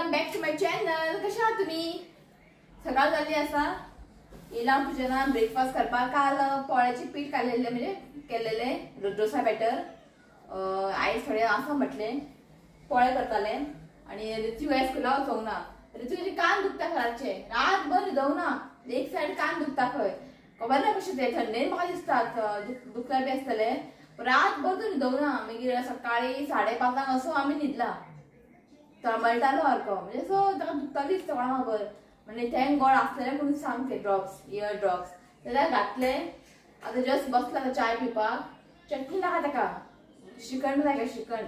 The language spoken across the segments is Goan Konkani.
Welcome back to my channel. कशें आहा तुमी? सकाळ जाल्ली आसा, येयला पुजना ब्रेकफास्ट करपाक. काल पोळ्याचें पीठ काडलेलें, म्हणजे केल्लेलें डोसा बॅटर. आयज थोडें आसा म्हटलें पोळे करतालें. आनी ऋतू काय स्कुला वचोंक ना. ऋतूचे कान दुखता घराचे, रातभर न्हिदोंक ना, एक सायड कान दुखता खंय खबर ना कशें तें. थंडेन म्हाका दिसता दुखता बी आसतलें. रातभर तो न्हिदोंक ना. मागीर सकाळीं 5:30 असो आमी न्हिदला. तळमळटालो सारको, म्हणजे असो ताका दुखतालो दिसता कोणा खबर. म्हणजे thank God आसलेले म्हणून सांगते ड्रॉप्स, इयर ड्रॉप्स जाल्यार घातले. आतां जस्ट बसला आतां चाय पिवपाक. चटणी नाका ताका, श्रीखंड जाय का? श्रीखंड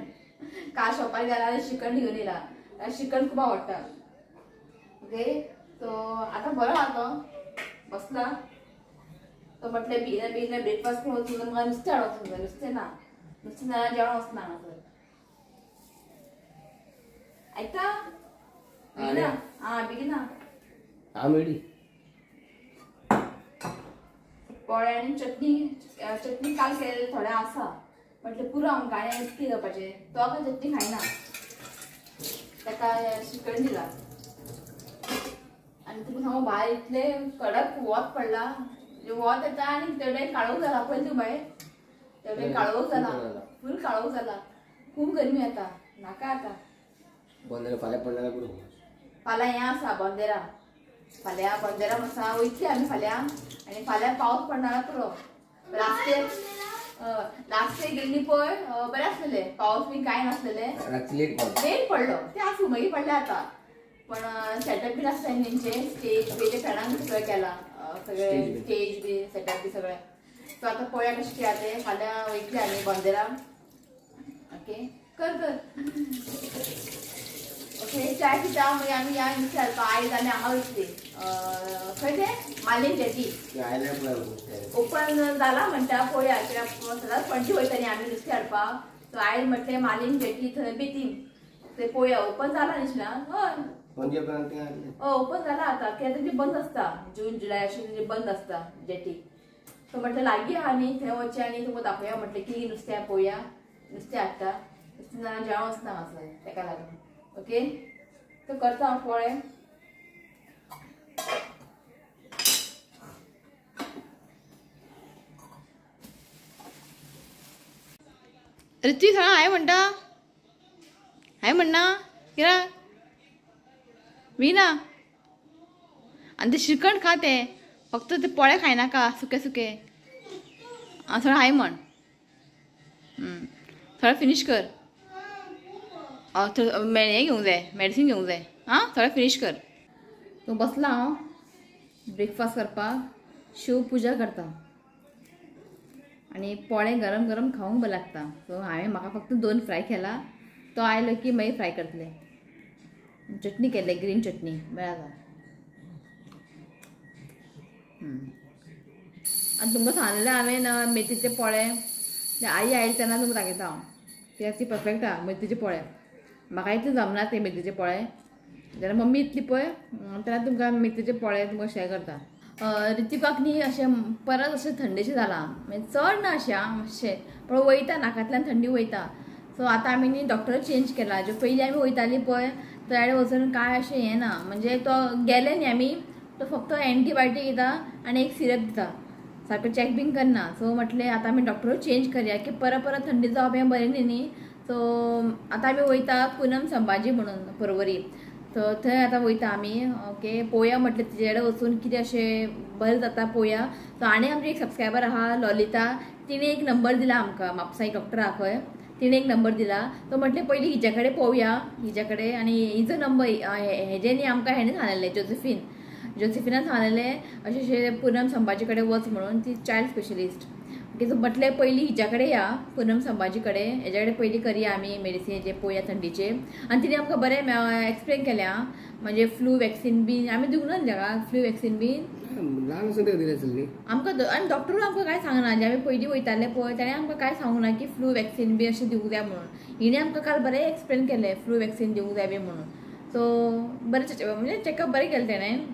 काल शॉपार गेला जाल्यार श्रीखंड घेवन येयला. श्रीखंड खूब आवडटा. ओके, सो आतां बरो आहा तो, बसला. तो म्हटलें बेगीन बेगीन ब्रेकफास्ट करून वचून म्हाका नुस्तें हाडून वचूंक जाय. नुस्तें ना, नुस्तें ना जेवण वचना हांगासर. आयता बेगिना, आं बेगिना. आमेडी पोळे आनी चटणी. चटणी काल केलेले थोडे आसा, म्हटलें पुरो आमकां आनी कितें जावपाचें. तो काय चटणी खायना, ताका श्रीखंड दिला. आनी तुका सांगू, भायर इतलें कडक वत पडला, वत येता आनी तेवढे काळोख जाला. पळय तूं भायर तेवढे काळोख जाला, फूल काळोख जाला. खूब गरमी येता, नाका आतां. फाल्यां पडलें पुरो. फाल्यां हें आसा बोंदेरा, फाल्यां बोंदेरा आसा, वयतली आमी फाल्यां. आनी फाल्यां पावस पडणार पुरो. लास्ट इयर गेल्ली पळय बरें आसलेलें, पावस बी कांय नासलेलें, लेट पडलो तें आसूं, मागीर पडलें आतां. पण सेटअप बी आसता तेंचे, स्टेज बी ते फ्रेंडांक सगळें केलां, सगळें स्टेज बी सेटअप बी सगळें. सो आतां पळोवया कशें कितें तें. फाल्यां वयतली आमी बोंदेरा. ओके, कर कर. ओके, चाय पिता मागीर आमी ह्या नुस्तें हाडपा. आयज आमी हांगा वयतली, खंय तें मालीन जेटी ओपन जाला म्हणटा, पळोवया. कित्याक सदांच पणजी वयता न्ही आमी नुस्तें हाडपाक. सो आयज म्हटलें मालीन जेटी थंय बेतीम थंय पळोवया. ओपन जाला न्ही ना? हय, ओपन जाला आतां. कित्याक तेंचे बंद आसता जून जुलय अशें तेंचे बंद आसता जेटी. सो म्हटलें लागीं आहा न्ही, थंय वचचें आनी तुमकां दाखोवया म्हटलें की नुस्तें पळोवया. नुस्तें हाडटा, नुस्तें जाल्यार जेवण वचना हांगासर तेका लागून. ओके, तो करता हांव पोळे. ऋत्विक सांगा हाय म्हणटा, हाय म्हणना कित्याक विना. आनी ते श्रीखंड खा, ते फक्त ते पोळे खायनाका सुके सुके. आं थोडो हाय म्हण, थोडो फिनीश कर. हें घेवंक जाय, मेडिसीन घेवंक जाय. आं थोडें फिनीश कर. तो बसला हांव ब्रेकफास्ट करपाक. शिव पुजा करता आनी पोळे गरम गरम खावंक बरें लागता. सो हांवें म्हाका फक्त 2 फ्राय केला. तो आयलो की मागीर फ्राय करतले. चटणी केल्ले, ग्रीन चटणी बरें आसा. आनी तुमकां सांगलें हांवें मेथीचे पोळे, आई आयली तेन्ना तुमकां दाखयता हांव, कित्याक ती परफेक्ट आहा मेथीचे पोळे. म्हाका इतलें जमना ते मेथीचे पोळे, जाल्यार मम्मी इतली पळय तेन्ना तुमकां मेथीचे पोळे तुमकां शेअर करता. ऋतिकाक न्ही अशें परत अशें थंडेचें जालां, म्हणजे चड ना अशें आं, मातशें पण वयता नाकांतल्यान थंडी वयता. सो आतां आमी न्ही डॉक्टर चेंज केला. जे पयलीं आमी वयतालीं पळय थंय वचून कांय अशें हें ना, म्हणजे तो गेले न्ही आमी, तो फक्त एन्टीबायोटीक दिता आनी एक सिरप दिता, सारकें चॅक बीन करना. सो म्हटलें आतां आमी डॉक्टर चेंज करया की परत परत थंडी जावप हें बरें न्ही न्ही. सो आतां आमी वयता पुनम संभाजी म्हणून पर्वरी, सो थंय आतां वयता आमी. ओके, पळोवया म्हटलें तिजे कडेन वचून कितें अशें बरें जाता पळोवया. सो आनी आमची एक सबस्क्रायबर आहा लॉलिता, तिणें एक नंबर दिला आमकां, म्हापसा एक डॉक्टर आहा खंय, तिणें एक नंबर दिला. तो म्हटलें पयलीं हिच्या कडेन पळोवया, हिच्या कडेन. आनी हिजो नंबर हेजे न्ही आमकां हेणें सांगलेलें, जोसेफीन, जोसेफिनान सांगलेलें अशें अशें पुनम संभाजी कडेन वच म्हणून, ती चायल्ड स्पेशलिस्ट. ओके, सो म्हटलें पयलीं हिच्या कडेन या, पुनम संभाजी कडेन, हेज्या कडेन पयलीं करया आमी मेडिसिनीचें पळोवया थंडीचें. आनी तिणें आमकां बरें एक्सप्लेन केलें आं, म्हणजे फ्लू वॅक्सीन बीन आमी दिवंक ना ताका फ्लू वॅक्सीन बीन आमकां. आनी डॉक्टरूय आमकां कांय सांगना, जे आमी पयलीं वयताले पळय ताणें आमकां कांय सांगूंक ना की फ्लू वॅक्सीन बी अशें दिवंक जाय म्हणून. हिणें आमकां काल बरें एक्सप्लेन केलें फ्लू वॅक्सीन दिवंक जाय बी म्हणून. सो बरें म्हणजे चॅकअप बरें केलें तेणें.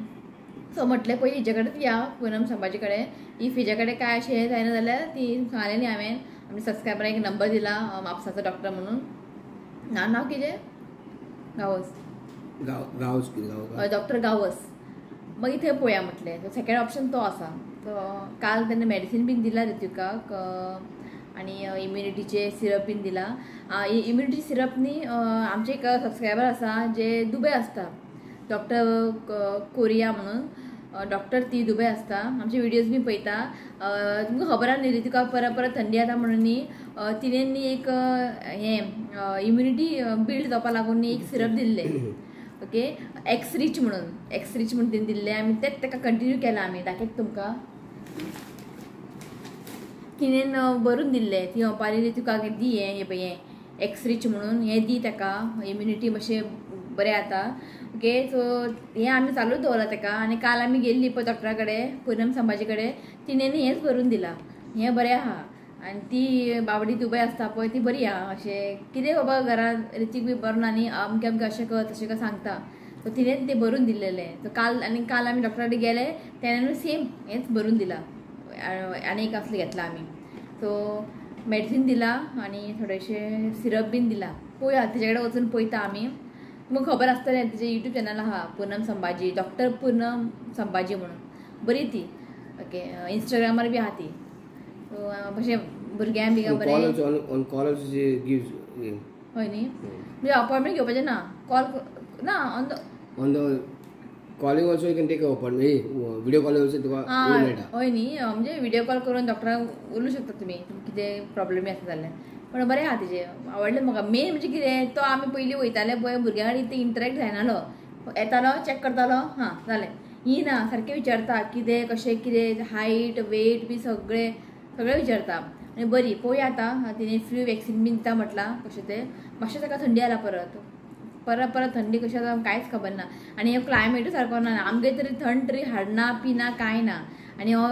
सो म्हटलें पयलीं हिच्या कडेन या पुनम संभाजी कडेन, if हिच्या कडेन कांय अशें हें जायना जाल्यार ती सांगलें न्ही हांवें आमच्या सबस्क्रायबराक एक नंबर दिला म्हापसाचो डॉक्टर म्हणून. ना नांव कितें गांवस. गावस डॉक्टर गावस मागीर थंय पळोवया म्हटलें. सेकेंड ऑप्शन तो आसा. सो काल तेन्ना मेडिसीन बीन दिला ऋत्विकाक आनी इम्युनिटीचे सिरप बीन दिला. इम्युनिटी सिरप न्ही, आमचे एक सबस्क्रायबर आसा जे दुबय आसता, डॉक्टर कोरिया म्हणून डॉक्टर, ती दुबय आसता, आमचे विडियोज बी पळयता. तुमकां खबर आहा न्ही ऋत्विका परत परत थंडी जाता म्हणून न्ही तिणें न्ही एक हें इम्युनिटी बिल्ड जावपा लागून न्ही एक सिरप दिल्लें, ओके, एक्स रिच म्हणून, एक्स रिच म्हणून तिणें दिल्लें. आमी तेंच ताका कंटिन्यू केलां. आमी दाखयता तुमकां, तिणें बरोवन दिल्लें. ती म्हणपाक लागली तुका दी हें पळय हें एक्स रिच म्हणून हें दी ताका, इम्युनिटी मातशें बरें जाता. ओके, सो हें आमी चालूच दवरलां ताका. आनी काल आमी गेल्ली पळय डॉक्टरा कडेन, पूनम संभाजी कडेन, तिणें न्ही हेंच बरोवन दिलां, हें बरें आहा. आनी ती बाबडी दुबय आसता पळय ती बरी आहा. अशें कितें बाबा घरांत ऋत्विक बी बरो ना न्ही, अमकें अमकें अशें कर तशें कर सांगता, सो तिणें तें बरोवन दिल्लेलें. सो काल आनी काल आमी डॉक्टरा कडेन गेले तेणें सेम हेंच बरोवन दिलां आनी एक असलें घेतलां आमी. सो मेडिसीन दिलां आनी थोडेशें सिरप बीन दिलां. पळोवया तिचे कडेन वचून पळयता आमी. तुमकां खबर आसतलें तिचें युट्यूब चॅनल आहा, पूनम संभाजी, डॉक्टर पूनम संभाजी म्हणून, बरी ती. ओके, इंस्टाग्रामार बी आहा ती. सो मातशें भुरग्यांक बी बरें हय न्ही, म्हणजे अपॉयंटमेंट घेवपाचें ना, कॉल ना, on the calling also you can take appointment, video calling also तुका मेळटा. हय न्ही, म्हणजे व्हिडिओ कॉल करून डॉक्टराक उलोवंक शकता तुमी, कितें प्रॉब्लेम आसा जाल्यार. पण बरें आहा तिचें, आवडलें म्हाका. मेन म्हणजे कितें, तो आमी पयलीं वयताले पळय भुरग्यां कडेन इतलें इंटरेक्ट जायनालो, येतालो चॅक करतालो, हां जालें. ही ना सारकें विचारता कितें कशें कितें, हायट वेट बी सगळें सगळें विचारता. आनी बरी पळोवया आतां तिणें फ्लू वॅक्सीन बीन दिता म्हटलां कशें तें. मातशें ताका थंडी आला परत परत परत थंडी कशी जाता कांयच खबर ना. आनी हो क्लायमेटूय सारको ना, आमगेर तरी थंड तरी हाडना पिना कांय ना. आनी हो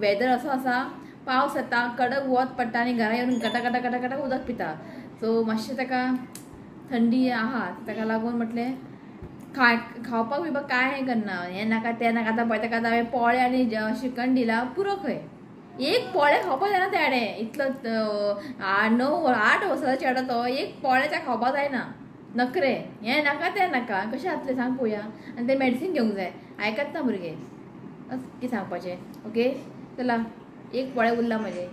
वेदर असो आसा, पावस येता, कडक वत पडटा आनी घरा येवन कटा कटा कटा कटा उदक पिता. सो मातशें ताका थंडी आहा, ताका लागून म्हटलें खावपाक बिवपाक कांय हें करना, हें नाका तें नाका. आतां पळय ताका हांवें पोळे आनी श्रीखंड दिला पुरो खंय, एक पोळे खावपाक जायना तेणे, इतलो 9 8 वर्साचो चेडो तो, एक पोळे त्या खावपाक जायना, नखरे, हें नाका तें नाका, कशें जातलें सांग पळोवया. आनी तें मेडिसीन घेवंक जाय, आयकत ना भुरगें, कितें सांगपाचें. ओके चला, एक पोळे उरला म्हजें,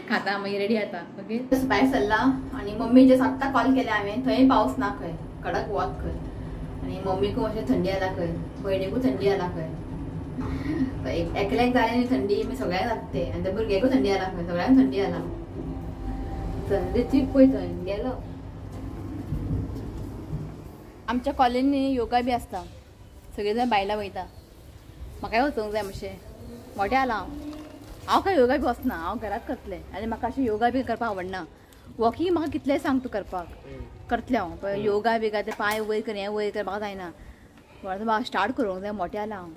खाता मागीर रेडी जाता. ओके, भायर सरला आनी मम्मी जस्ट आत्तां कॉल केल्या हांवें, थंय पावस ना खंय, कडक वत खंय. आनी मम्मीकूय मातशें थंडी जाला खंय, भयणीकूय थंडी जाला खंय, एकल्याक जालें न्ही थंडी मागीर सगळ्यांक जाता तें. आनी त्या भुरग्याकूय थंडी जाला खंय, सगळ्यांक थंडी जाला. चल ऋत्विक पळय थंय गेलो. आमच्या कॉलनी योगा बी आसता, सगळीं जाण बायलां वयता. म्हाकाय वचूंक जाय मातशें, मोटें आलां हांव. हांव कांय योगा बी वचना, हांव घरांत करतलें. आनी म्हाका अशें योगा बी करपाक आवडना. वॉकिंग म्हाका कितलेंय सांग तूं करपाक, करतलें हांव, पण योगा बिगा ते पांय वयर कर हें वयर कर म्हाका जायना. म्हाका स्टार्ट करूंक जाय, मोटें आलां हांव.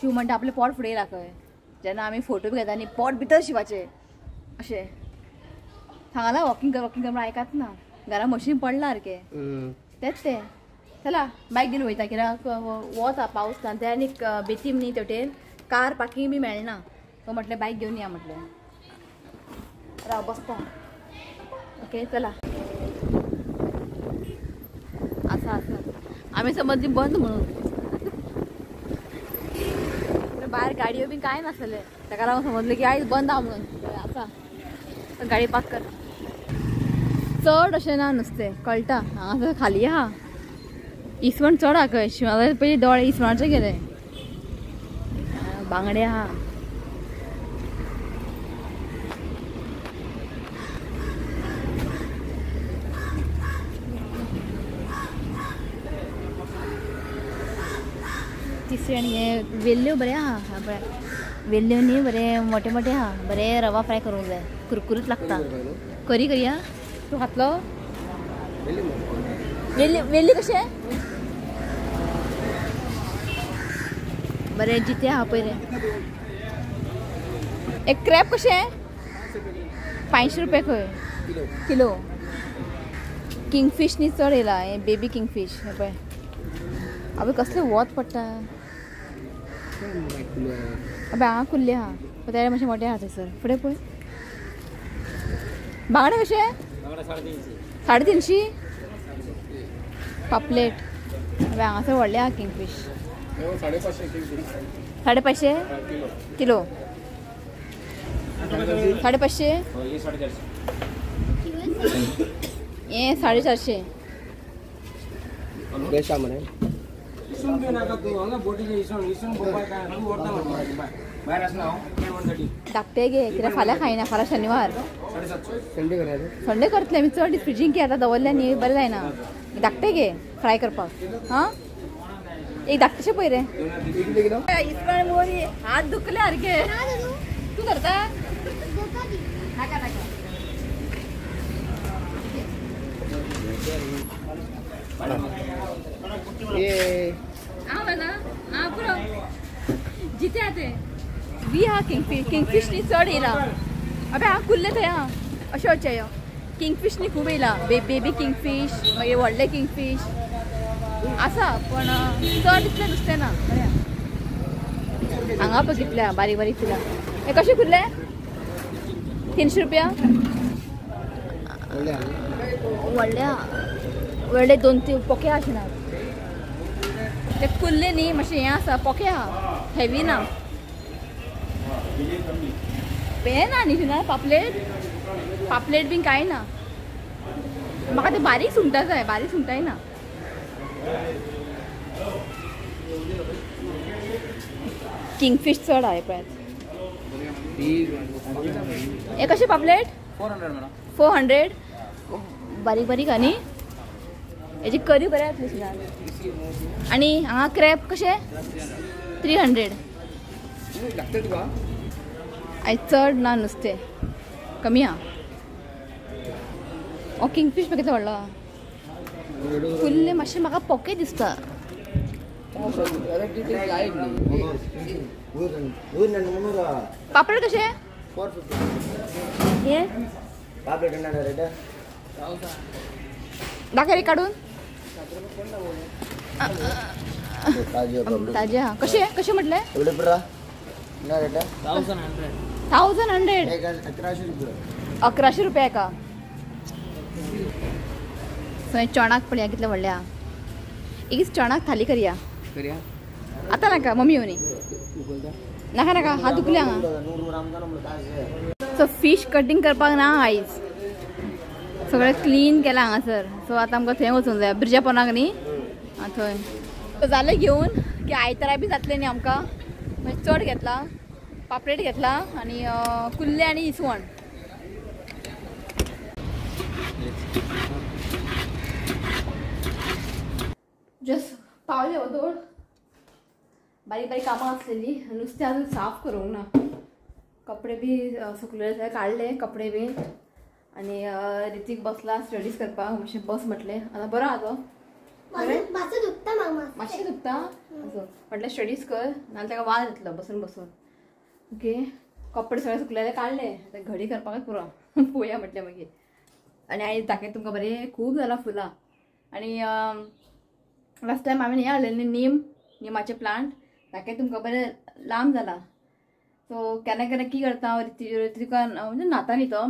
शिव म्हणटा आपलें पोट फुडें येयला खंय, जेन्ना आमी फोटो बी घेता न्ही पोट भितर शिवाचें अशें सांगलां. वॉकिंग कर वॉकिंग कर म्हणून आयकत ना, घरा मशीन पडलां सारकें तेंच तें. चला बायक घेवन वयता, कित्याक वत आहा पावस ना, ते आनी बेतीम न्ही तेवटेन कार पार्किंग बी मेळना. सो म्हटलें बायक घेवन या म्हटलें, राव बसता. ओके चला, आसा आसा आमी समजली बंद म्हणून, भायर गाडयो बी कांय नासलें, ताका लागून समजलें की आयज बंद आहा म्हणून. आसा गाडी पार्क कर, चड अशें ना नुस्तें कळटा हांगा खाली आहा. इसवण चड आहा खंय, शिवाय पयलीं दोळे इसवणाचे गेले, बांगडे आहा. तिसरें आनी हे वेल्ल्यो बरें आहा, बरें वेल्ल्यो न्ही बरें मोटे मोटे आहा, बरें रवा फ्राय करूंक जाय, कुरकुरीत लागता. करी करया, तूं खातलो वेल्ली? वेल्ली कशें बरें जिते आहा पळय रे. एक क्रॅप कशें 500 रुपया खंय किलो. किंगफीश न्ही चड येयला, हें बेबी किंगफीश हें पळय. अबे कसलें वत पडटा. अबे हांगा कुल्ले आहा, ते मातशें मोटे आहा थंयसर. फुडें पळय बांगडे कशे 350. पापलेट हांगासर व्हडले आहा किंगफीश. 550 किलो. 550 हे 450. धाकटे गे कित्याक फाल्यां खायना, फाल्यां शनिवार संडे करतले आमी. चड फ्रिजींग की आतां दवरले न्ही बरें जायना. धाकटे गे फ्राय करपाक. हां एक धाकटेशे पळय रे. इसवण मोरी हात दुखले सारके. तूं धरता? नाका नाका. हांव ना आं पुरो जिते आहा ते बी आहा. किंगफीश किंगफीश न्ही चड येयला. अबे हांव कुल्ले थंय आहा अशें वचचें. यो किंगफीश न्ही खूब येयला. बेबी किंगफीश मागीर व्हडले किंगफीश आसा पण चड इतलें नुस्तें ना. बरें हांगा पळय कितल्या बारीक बारीक फुलां. हे कशें कुल्ले? 300 रुपया. व्हडले व्हडले 2-3 पोके आशिना ते कुल्ले न्ही मातशें हें आसा पोके आहा हेवी ना. हें ना न्ही ना पापलेट पापलेट बीन कांय ना. म्हाका ते बारीक सुंगटां जाय. बारीक सुंगटांय ना. किंगफीश चड आहा पळयात. हे कशें पापलेट? 400. बारीक बारीक आहा न्ही. हेजी करी बरें जातली सुद्दां. आनी हांगा क्रॅब कशें? 300. आयज चड ना नुस्तें कमी आहा. हो किंगफीश पळय कितलो व्हडलो आहा. कुल्ले मातशें म्हाका पोके दिसता. पापलेट कशें? हे दाखय रे काडून. ताजे आहा. कशें कशें म्हटलें? 1100. 1100 रुपया एका. सो चणाक पळया कितले व्हडले आहा. एक चणाक थाली करया आतां नाका मम्मी येवनी. नाका नाका हात दुखले हांगा. सो फीश कटींग करपाक ना आयज. सगळें क्लीन केलां हांगासर. सो आतां आमकां थंय वचूंक जाय ब्रिजा पोनाक न्ही. आं थंय जालें घेवन की आयतारा बी जातलें न्ही आमकां. मागीर चड घेतला पापलेट घेतला आनी कुल्ले आनी इसवण. जस्ट पावले वोदोळ. बारीक बारीक कामां आसलेली. नुस्तें अजून साफ करूंक ना. कपडे बी सुकलेले काडले कपडे बी. आनी ऋतिक बसला स्टडीज करपाक. मातशें बस म्हटलें. आतां बरो आहा तो. मातशें दुखता असो म्हटलें स्टडीज कर नाजाल्यार ताका वाज येतलो बसून बसून. ओके कपडे सगळे सुकलेले काडले. आतां घडी करपाकच पुरो. पळोवया म्हटलें मागीर. आनी आयज दाखयता तुमकां बरें खूब जालां फुलां. आनी लास्ट टायम हांवें हें हाडलेलें नीम निमाचें प्लांट. दाखयता तुमकां बरें लांब जाला. सो केन्ना केन्ना की करता हांव ऋतिकान म्हणजे न्हाता न्ही तो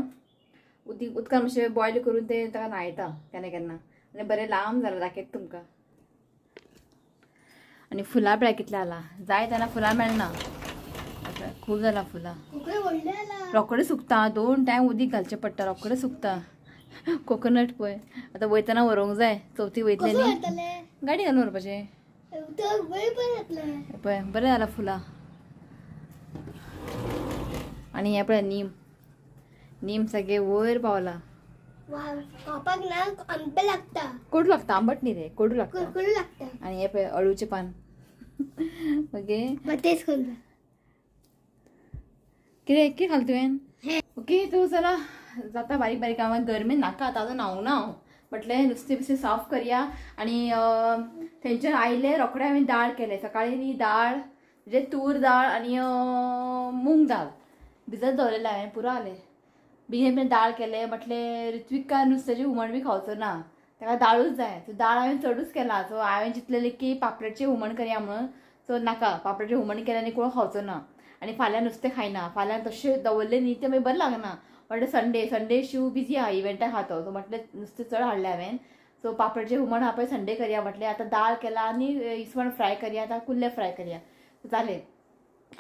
उदकान मातशें बॉयल करून ते ताका न्हायता केन्ना केन्ना. आनी बरें लांब जाला दाखयता तुमकां. आनी फुलां पळय कितलें आलां. जाय तेन्ना फुलां मेळना. खूब जालां फुलां. रोखडें सुकता. 2 टायम उदीक घालचें पडटा. रोखडें सुकता. कोकोनट पळय आतां वयतना व्हरूंक जाय. चवथी वयतले न्ही गाडी घालून व्हरपाचें. पळय बरें जालां फुलां. आनी हें पळय नीम नीम सगळें वयर पावला. कोडू लागता. आंबट न्ही रे कोडू लागता. आनी हें पळय अळूचें पान. ओके कितें कितें खालें तुवें? ओके तूं चला जाता बारीक बारीक कामां. गरमेन नाका आतां आतां न्हावंक ना हांव. म्हटलें नुस्तें बिस्तें साफ करया. आनी थंयच्यान आयलें रोखडें हांवें दाळ केलें सकाळीं न्ही. दाळ म्हणजे तूर दाळ आनी मूंग दाळ भिजत दवरलेलें हांवें. पुरो जालें. बेगीन बेगीन दाळ केलें. म्हटलें ऋत्विक काय नुस्त्याचें हुमण बी खावचो ना ताका दाळूच जाय. सो दाळ हांवें चडूच केला. सो हांवें चिंतलेलें की पापलेटचें हुमण करया म्हणून. सो नाका पापलेटचें हुमण केलें आनी कोण खावचो ना. आनी फाल्यां नुस्तें खायना. फाल्यां तशें दवरलें न्ही तें मागीर बरें लागना. म्हटलें संडे संडे शिव बिजी आहा इव्हेंटाक आहा तो. सो म्हटलें नुस्तें चड हाडलें हांवें. सो पापलेटचें हुमण आहा पळय संडे करया म्हटलें. आतां दाळ केला आनी इसवण फ्राय करया, आतां कुल्ले फ्राय करया जालें.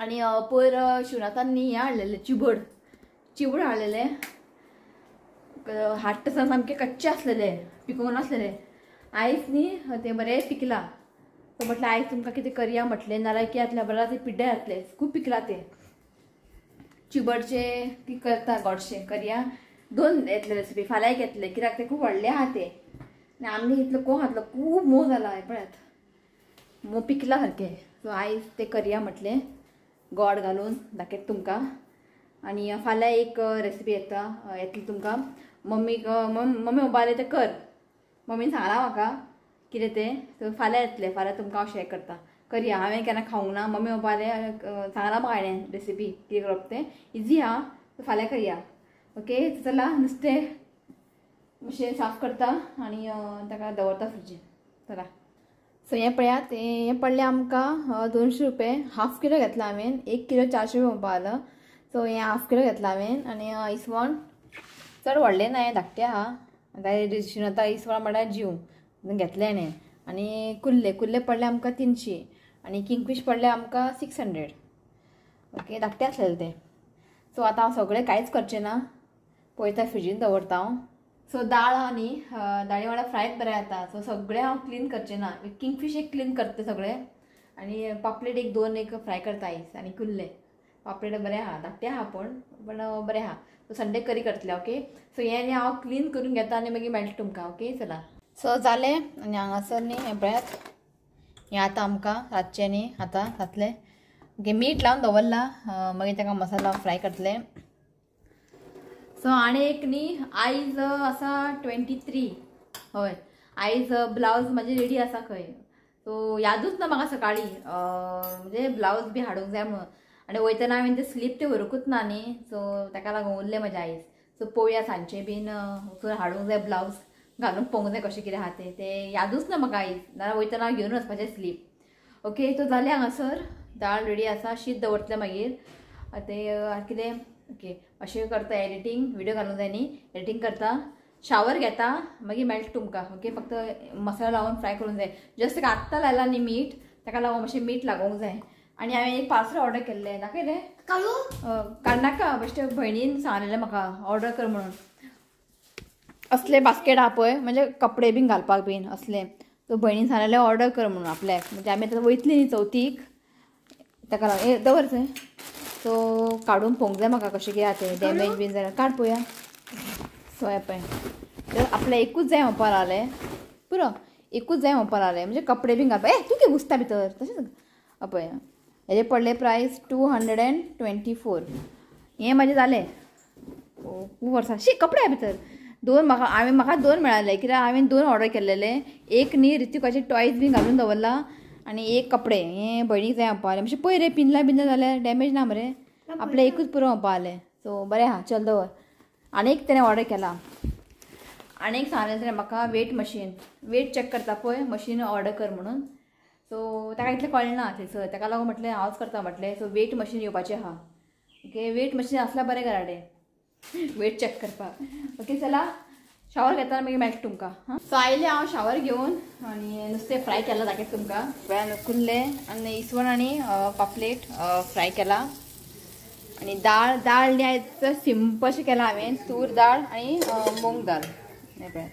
आनी पयर शिवनाथान न्ही हें हाडलेलें चिबड, चिबड हाडलेलें. हाडटा आसतना सामकें कच्चे आसलेले, पिकोवंक नासलेले. आयज न्ही तें बरें पिकलां. सो म्हटलें आयज तुमकां कितें करया म्हटलें, नाल्यार कितें जातलें बरें तें पिड्ड्यार जातलें, खूब पिकलां तें. चिबडचें ती करता गोडशें करया. दोन येतले रेसिपी, फाल्यां एक येतले, कित्याक तें खूब व्हडलें आहा तें. आनी आमगे इतलो कोण खातलो, खूब मोव जाला हें पळयात, मोव पिकलां सारकें. सो आयज तें करया म्हटलें गोड घालून दाखयता तुमकां. आनी फाल्यां एक रेसिपी येता येतली तुमकां. मम्मीक मम्मी मोबायल तें कर, मम्मीन सांगलां म्हाका कितें तें. सो फाल्यां येतलें, फाल्यां तुमकां हांव शेअर करता. करया, हांवें केन्ना खावंक ना, मम्मी मोबायल सांगलां म्हाका हांवें रेसिपी कितें करप तें, इजी आहा. सो फाल्यां करया. ओके चला नुस्तें मातशें साफ करता आनी ताका दवरता फ्रिजीन. चला सो हें पळयात, हें पडलें आमकां 200 रुपये. हाफ किलो घेतला हांवें, 1 किलो 400 रुपये म्हणपा आलो. सो हें हाफ किलो घेतला हांवें. आनी इसवण चड व्हडलें ना, हें धाकटें आहा. आतां शिवनाथा इसवण म्हळ्यार जीव घेतलें हाणें. आनी कुल्ले, कुल्ले पडले आमकां 300 आनी किंगफीश पडले आमकां 600. ओके धाकटें आसलेलें तें. सो आतां हांव सगळें कांयच करचें ना, पळयता फ्रिजीन दवरता हांव. सो दाळ आहा न्ही, दाळी वांगडा फ्रायच बरें जाता. सो सगळें हांव क्लीन करचें ना, किंगफीश एक क्लीन करता सगळें, आनी पापलेट एक दोन एक फ्राय करता आयज. आनी कुल्ले पापलेट बरें आहा, धाकटें आहा पूण बरें आहा. सो संडे करी करतलें. ओके सो हें न्ही हांव क्लीन करून घेता आनी मागीर मेळटा तुमकां. ओके चला. सो जालें. आनी हांगासर न्ही हें पळयात, हें आतां आमकां रातचें न्ही आतां जातलें. ओके मीठ लावन दवरलां, मागीर ताका मसाला फ्राय करतलें. सो आनी एक न्ही आयज आसा 23. हय आयज ब्लावज म्हाजें रेडी आसा खंय. सो यादूच ना म्हाका सकाळीं म्हणजे ब्लावज बी हाडूंक जाय म्हणून. आनी वयतना हांवें तें स्लीप तें व्हरूंकूच ना न्ही, सो ताका लागून उरलें म्हजें आयज. सो पळोवया सांजचें बीन वचून हाडूंक जाय ब्लावज, घालून पळोवंक जाय कशें कितें आहा तें, तें यादूच ना म्हाका आयज, नाल्यार वयतना हांव घेवन वचपाचें स्लीप. ओके तो जालें हांगासर दाळ रेडी आसा, शीत दवरतलें मागीर तें कितें. ओके अशें करता एडिटींग, व्हिडियो घालूंक जाय न्ही, एडिटींग करता, शावर घेता, मागीर मेळटा तुमकां. ओके फक्त मसालो लावन फ्राय करूंक जाय, जस्ट ताका आत्तां लायला न्ही मीठ, ताका लागून मातशें मीठ लागोवंक जाय. आनी हांवें एक पार्सल ऑर्डर केल्लें, दाखयलें काडनाका, बेश्टें भयणीन सांगलेलें म्हाका ऑर्डर कर म्हणून. असले बास्केट आहा पळय, म्हणजे कपडे बीन घालपाक बीन असले. सो भयणीन सांगलेलें ऑर्डर कर म्हणून आपल्याक, म्हणजे आमी आतां वयतली न्ही चवथीक, ताका लागून ए दवर थंय. सो काडून पळोवंक जाय म्हाका कशें कितें तें, डॅमेज बीन जाल्यार काड पळोवया. सो हें पळय आपल्याक एकूच जाय म्हणपाक लागलें, पुरो एकूच जाय म्हणपाक लागलें, म्हणजे कपडे बीन घालपाक. ए तूं कितें घुसता भितर तशेंच. पळय हेजे पडले प्रायस 224. हें म्हाजें जालें खूब वर्सां. शी कपडे भितर दोन म्हाका, हांवें म्हाका दोन मेळाले, कित्याक हांवें दोन ऑर्डर केल्लेले. एक न्ही ऋतिकाचे टॉयज बीन घालून दवरला आनी एक कपडे हें भयणीक जाय म्हणपा लागलें. मातशें पळय रे पिनलां बिनलां जाल्यार डॅमेज ना मरे, आपलें एकूच पुरो म्हणपा लागलें. सो बरें आहा चल दवर. आनी एक तेणें ऑर्डर केला, आनी एक सांगलें तेणें म्हाका वेट मशीन, वेट चॅक करता पळय मशीन ऑर्डर कर म्हणून. सो ताका इतलें कळना थंयसर, ताका लागून म्हटलें हांवच करता म्हटलें. सो वेट मशीन येवपाचें आहा. ओके वेट मशीन आसल्यार बरें घराडे वेट चॅक करपाक. ओके चला शावर घेतना मागीर मेळटा तुमकां. हां सो आयलें हांव शावर घेवन आनी नुस्तें फ्राय केलां दाखयता तुमकां. कुल्ले आनी इसवण आनी पापलेट फ्राय केला. आनी दाळ, दाळ न्ही आयज सिंपल अशें केलां हांवें, तूर दाळ आनी मूंग दाळ. हें पळय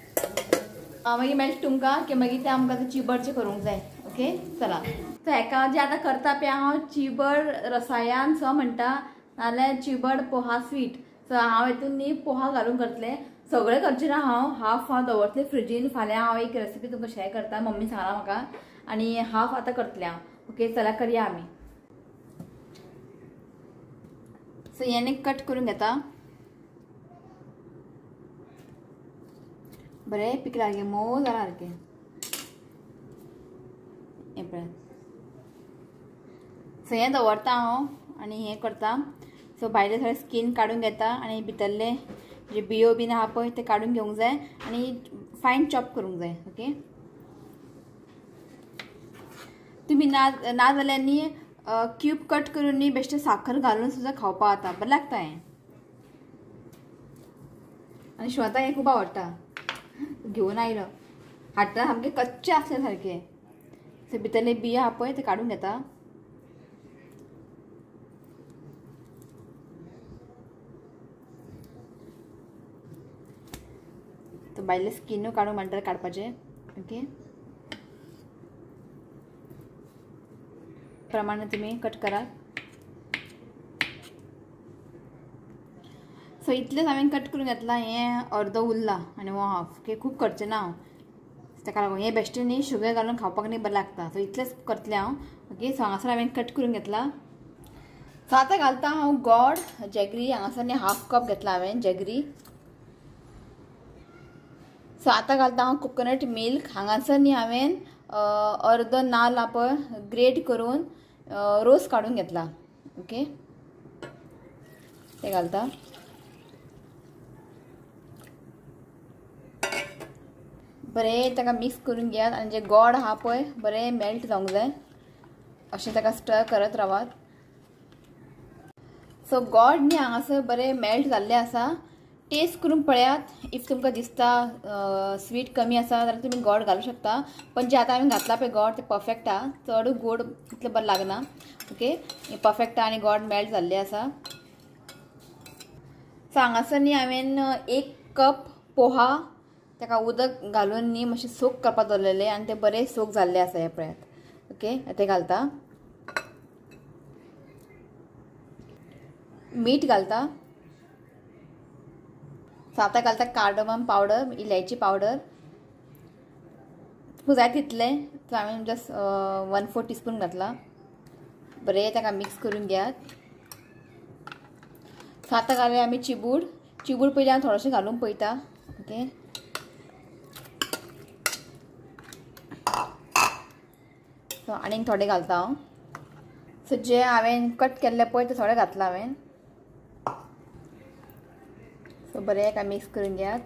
मागीर मेळटा तुमकां की मागीर तें आमकां तें चिबडचें करूंक जाय. ओके चला. सो हेका जें आतां करता पळय हांव चिबड रसायन सो म्हणटा, नाल्यार चिबड पोहा स्वीट. सो हांव हितून न्ही पोहा घालून करतलें, सगळें करचें ना हांव, हाफ हांव दवरतलें फ्रिजीन. फाल्यां हांव एक रेसिपी तुमकां शेअर करता, मम्मी सांगलां म्हाका, आनी हाफ आतां करतलें हांव. ओके चला करया आमी. सो हें कट करून घेता, बरें पिकलां सारकें मोव जालां सारकें. हें पळय सो हें दवरता हांव आनी हें करता. सो भायले सगळें स्कीन काडून घेता आनी भितरले जे बियो बीन आहा पळय ते काडून घेवंक जाय आनी फायन चॉप करूंक जाय. ओके तुमी ना ना जाल्यार न्ही क्यूब कट करून न्ही बेश्टें साखर घालून सुद्दां खावपाक जाता, बरें लागता हें. आनी श्वेता हें खूब आवडटा, घेवन आयलो. हाडटना सामके कच्चे आसले सारके. सो भितरले बिया आहा पळय ते काडून घेता. तो भायले स्किनूय काडून म्हणटा काडपाचें. ओके, प्रमाणे तुमी कट करात. सो इतलेंच हांवें कट करून घेतलां. हें अर्दो उरला आनी हो हाफ. ओके, खूब करचें ना हांव, ताका लागून हें बेश्टें न्ही शुगर घालून खावपाक न्ही बरें लागता. सो इतलेंच करतलें हांव. ओके, सो हांगासर हांवें कट करून घेतलां. सो आतां घालता हांव गोड जॅगरी. हांगासर न्ही हाफ कप घेतला हांवें जॅगरी. सो आतां घालता हांव कोकोनट मिल्क. हांगासर न्ही हांवें अर्दो नाल्ल पळय ग्रेट करून रोस काडून घेतला. ओके, ते घालता. बरें ताका मिक्स करून घेयात आनी जे गोड आहा पळय बरें मेल्ट जावंक जाय, अशें ताका स्टर करत रावात. सो गोड न्ही हांगासर बरें मेल्ट जाल्लें आसा. टेस्ट करून पळयात. If तुमकां दिसता स्वीट कमी आसा जाल्यार तुमी गोड घालूं शकता, पण जे आतां हांवें घातला पळय गोड ते परफेक्ट आहा, चड गोड इतलें बरें लागना. ओके, परफेक्ट आहा आनी गोड मेल्ट जाल्लें आसा. सो हांगासर न्ही हांवें 1 कप पोहा ताका उदक घालून न्ही मातशें सोक करपाक दवरलेलें आनी ते बरें सोक जाल्लें आसा हें पळयात. ओके, ते घालता. मीठ घालता. सो आतां घालता कार्डमम पावडर, इलायची पावडर, तुमकां जाय तितलें. सो हांवें जस्ट 1/4 टीस्पून घातला. बरें ताका मिक्स करून घेयात. सो आतां घालया आमी चिबूड. चिबूड पयलीं हांव थोडेशें घालून पळयता. ओके, सो आनीक थोडें घालता हांव. सो जे हांवें कट केल्लें पळय ते थोडें घातलां हांवें. सो बरें एका मिक्स करून घेयात.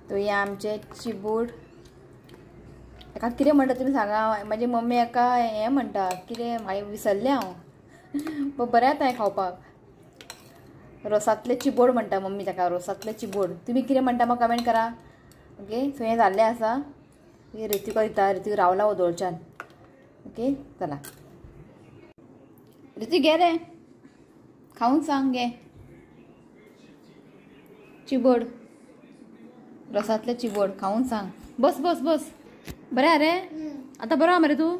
तो हें आमचें चिबूड. एका कितें म्हणटा तुमी सांगा. म्हाजी मम्मी एका हें म्हणटा कितें मागीर विसरलें हांव, पण बरें जाता हें खावपाक. रोसांतलें चिबोड म्हणटा मम्मी ताका, रोसांतलें चिबोड. तुमी कितें म्हणटा म्हाका कमेंट करा. ओके, सो हें जाल्लें आसा. हें ऋतिका दिता, ऋतिक रावला वोदोळच्यान. ओके, चला ऋतिक घे रे, खावन सांग. घे चिबोड, रसांतलें चिबोड खावन सांग. बस बस बस. बरें आहा रे आतां? बरो आहा मरे तूं?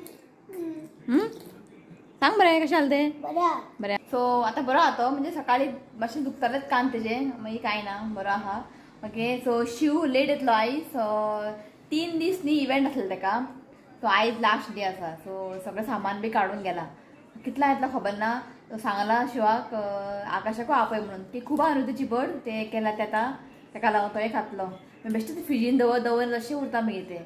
सांग बरें कशें जालें तें? बरें. सो आतां बरो आहा तो, म्हणजे सकाळी मातशें दुखतालेंच कान तेजें, मागीर कांय ना, बरो आहा. ओके, सो शिव लेट येतलो आयज. 3 दीस न्ही इव्हेंट आसलें ताका, सो आयज लास्ट डे आसा. सो सगळें सामान बी काडून गेला, कितला येतलो खबर ना. तो सांगला शिवाक आकाशाकूय आपय म्हणून, ती खूब आहा न्हू ती चिबड, ते केला ते आतां ताका लागून तोय खातलो. बेश्टें ते फ्रिजीन दवर दवर अशें उरता मागीर ते,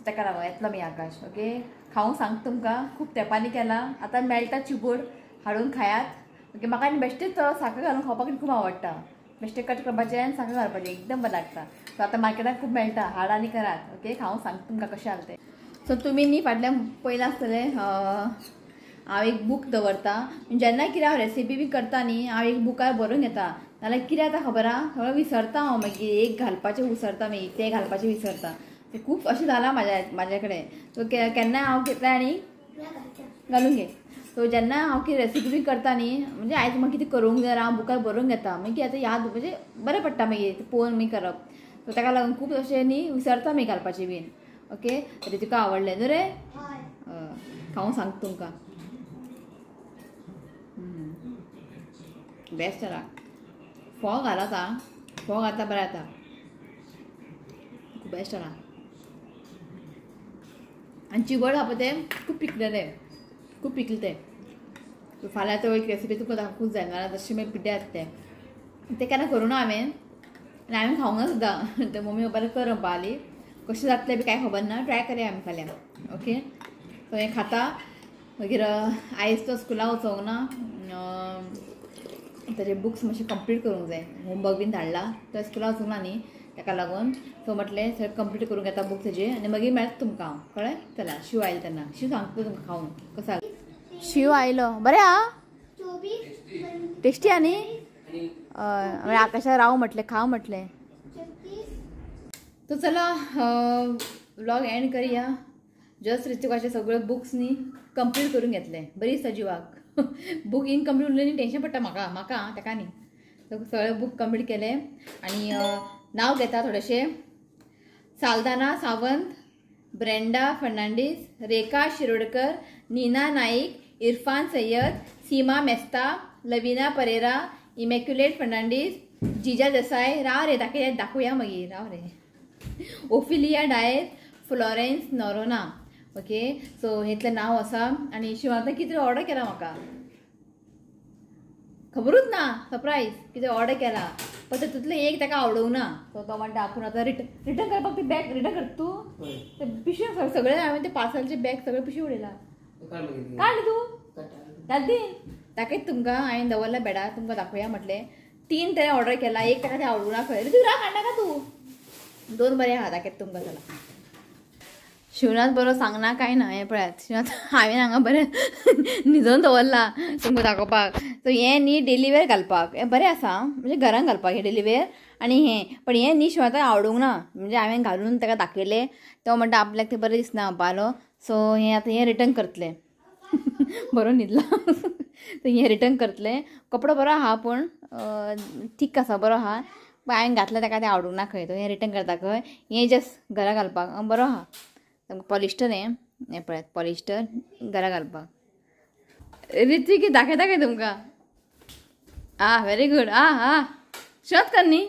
ताका लागून येतलो मागीर आकाश. ओके, खावंक सांगता तुमकां, खूब तेंपांनी केला. आतां मेळटा चिबड, हाडून खायात. ओके, म्हाका आनी बेश्टेच साकर घालून खावपाक खूब आवडटा. बेश्टें कट करपाचें आनी साकर घालपाचें, एकदम बरें लागता. सो आतां मार्केटान खूब मेळटा, हाड आनी करात. ओके, खावंक सांगता तुमकां कशें जालें तें. सो तुमी न्ही फाटल्यान पयलां आसतलें हांव एक बूक दवरता. जेन्ना कितें हांव रेसिपी बी करता न्ही, हांव एक बुकार बरोवन घेता. नाल्यार कितें जाता खबर आहा, सगळें विसरता हांव मागीर. एक घालपाचें विसरता, मागीर तें घालपाचें विसरता. खूब अशें जालां म्हाज्या कडेन. सो केन्नाय हांव घेतलें आनी घालून घे. सो जेन्ना हांव कितें रेसिपी बी करता न्ही, म्हणजे आयज म्हाका कितें करूंक जाय हांव बुकार बरोवन घेता, मागीर आतां याद म्हणजे बरें पडटा मागीर पळोवन मागीर करप. सो ताका लागून खूब अशें न्ही विसरता मागीर घालपाचें बीन. ओके, तरी तुका आवडलें न्हू रे? खावंक सांगता तुमकां. बेस्ट जाला. फोव घालात आं, फोव घालता बरें जाता, खूब बेस्ट जाला. आनी चिबड आहा पळय तें खूब पिकलेलें, खूब पिकलें तें. फाल्यां तो एक रेसिपी तुका दाखोवंक जाय, नाल्यार तशें मागीर पिड्ड्यार जाता तें. तें केन्ना करूं ना हांवें आनी हांवें खावंक ना सुद्दां. ते मम्मी पप्पान कर म्हणपा लागली, कशें जातलें बी कांय खबर ना, ट्राय करया आमी फाल्यां. ओके, सो हें खाता. मागीर आयज तो स्कुलाक वचोंक ना, ताजे बुक्स मातशे कंप्लीट करूंक जाय, होमवर्क बीन धाडला, तो स्कुलाक वचूंक ना न्ही ताका लागून. सो म्हटलें सगळें कंप्लीट करूंक येता बुक्स तेजे आनी मागीर मेळटा तुमकां हांव, कळ्ळें? चला शिव आयलो तेन्ना, शिव सांगता तुमकां खावन कसो. शिव आयलो, बरें आहा, टेस्टी आहा न्ही? हय, आकाशा राव म्हटलें, खाव म्हटलें. तो चला व्लॉग एंड करया. जस्ट ऋतिकाचे सगळे बुक्स न्ही कंप्लीट करून घेतले. बरी दिसता जिवाक. बूक इनकम्प्लीट उरले न्ही टेंशन पडटा म्हाका, म्हाका ताका न्ही. सगळे बूक कंप्लीट केले. आनी नांव घेता थोडेशे. Saldana Sawant, Brenda Fernandes, Rekha Shirodkar, Neena Naik, Irfan Sayyed, Seema Mesta, Lavina Pereira, Immaculate Fernandes, Jija Desai, राव रे दाखय दाखोवया मागीर, राव रे, Ophelia Dias, Florence Noronha. Okay so हेतलें नांव आसा. आनी शिवांत कितें ऑर्डर केला म्हाका खबरूच ना, सरप्रायज कितें ऑर्डर केला. पण तितूंतलें एक ताका आवडूंक ना. सो तो म्हणटा आपूण आतां रिटर्न करपाक ती बॅग रिटर्न करता तूं. ते पिशवी सगळें हांवें ते पार्सलचे बॅग सगळें पिशवी उडयला. काडली तूं दादी दाखयत तुमकां. हांवें दवरला बेडार, तुमकां दाखोवया म्हटलें. 3 तरें ऑर्डर केला, एक ताका तें आवडूंक ना खंय. तूं राग काडनाका तूं, 2 बरें आहा दाखयत तुमकां. चला शिवनाथ बरो सांगना काय ना. हें पळयात शिवनाथ हांवें हांगा बरें न्हिदोवन दवरला तुमकां दाखोवपाक. सो हें न्ही डेली वेर घालपाक हें बरें आसा, म्हणजे घरान घालपाक हें डेली वेर. आनी हें पण हें न्ही शिवनाथाक आवडूंक ना, म्हणजे हांवें घालून ताका दाखयलें, तो म्हणटा आपल्याक तें बरें दिसना म्हणपालो. सो हें आतां हें रिटर्न करतलें. बरो न्हिदला. सो हें रिटर्न करतलें. कपडो बरो आहा पूण ठीक आसा, बरो आहा. पण हांवें घातलें ताका तें आवडूंक ना खंय. तो हें रिटर्न करता खंय. हें जस्ट घरा घालपाक बरो आहा. पॉलिस्टर हें, हें पळयात पॉलिस्टर घरा घालपाक. ऋत्विक दाखयता काय तुमकां? आ व्हेरी गुड. आ हा शोध कर न्ही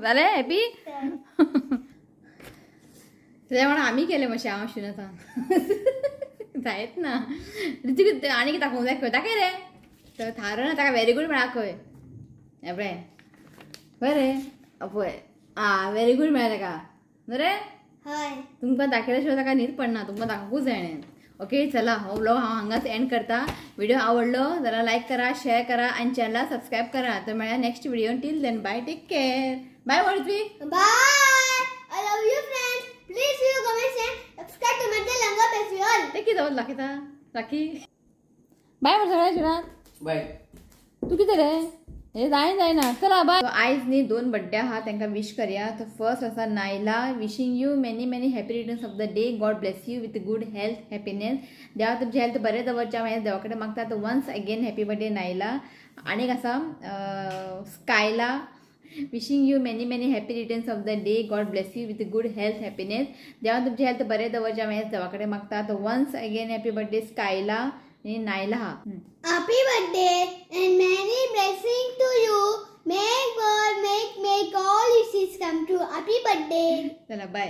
जालें हॅपी. तुज्या वांगडा आमी केलें मातशें हांव शिवनाथान जायत ना. ऋत्विक आनी कितें दाखोवंक जाय खंय दाखय रे. तर थारो ना ताका व्हेरी गुड म्हळ्यार खंय. हें पळय बरें पळय. आ व्हेरी गुड म्हळ्यार ताका न्हू रे. तुमकां दाखयल्या शिवाय ताका न्हीद पडना, तुमकां दाखोवंकूच जाय. ओके चला हो व्लॉग हांव हांगाच एंड करता. व्हिडिओ आवडलो जाल्यार लायक करा, शेअर करा आनी चॅनलाक सबस्क्रायब करा. तर मेळया next video. Till then bye, take care, bye Ritwik, bye. I love you friends. Please you comments and subscribe to my channel. ते कितें दवरला दाखयता राखी. बाय म्हण सगळ्या शिवनाथ. बाय. तूं कितें रे हे जाय जायना. चला बाय. आयज न्ही 2 बड्डे आहा, तांकां विश करया. तो फर्स्ट आसा Naila, wishing you many many happy returns of the day. God bless you with good health, happiness. देवा तुमची हेल्थ बरें दवरचें हांव देवा कडेन मागता. तो once again happy birthday Naila. आनीक आसा Skyla, wishing you many many happy returns of the day. God bless you with good health, happiness. देवा तुमची हेल्थ बरें दवरचें हांव देवा कडेन मागता. तो once again happy birthday Skyla आनी Naila. Happy birthday and many blessings to you. May God make all wishes come true. Happy birthday. चला बाय.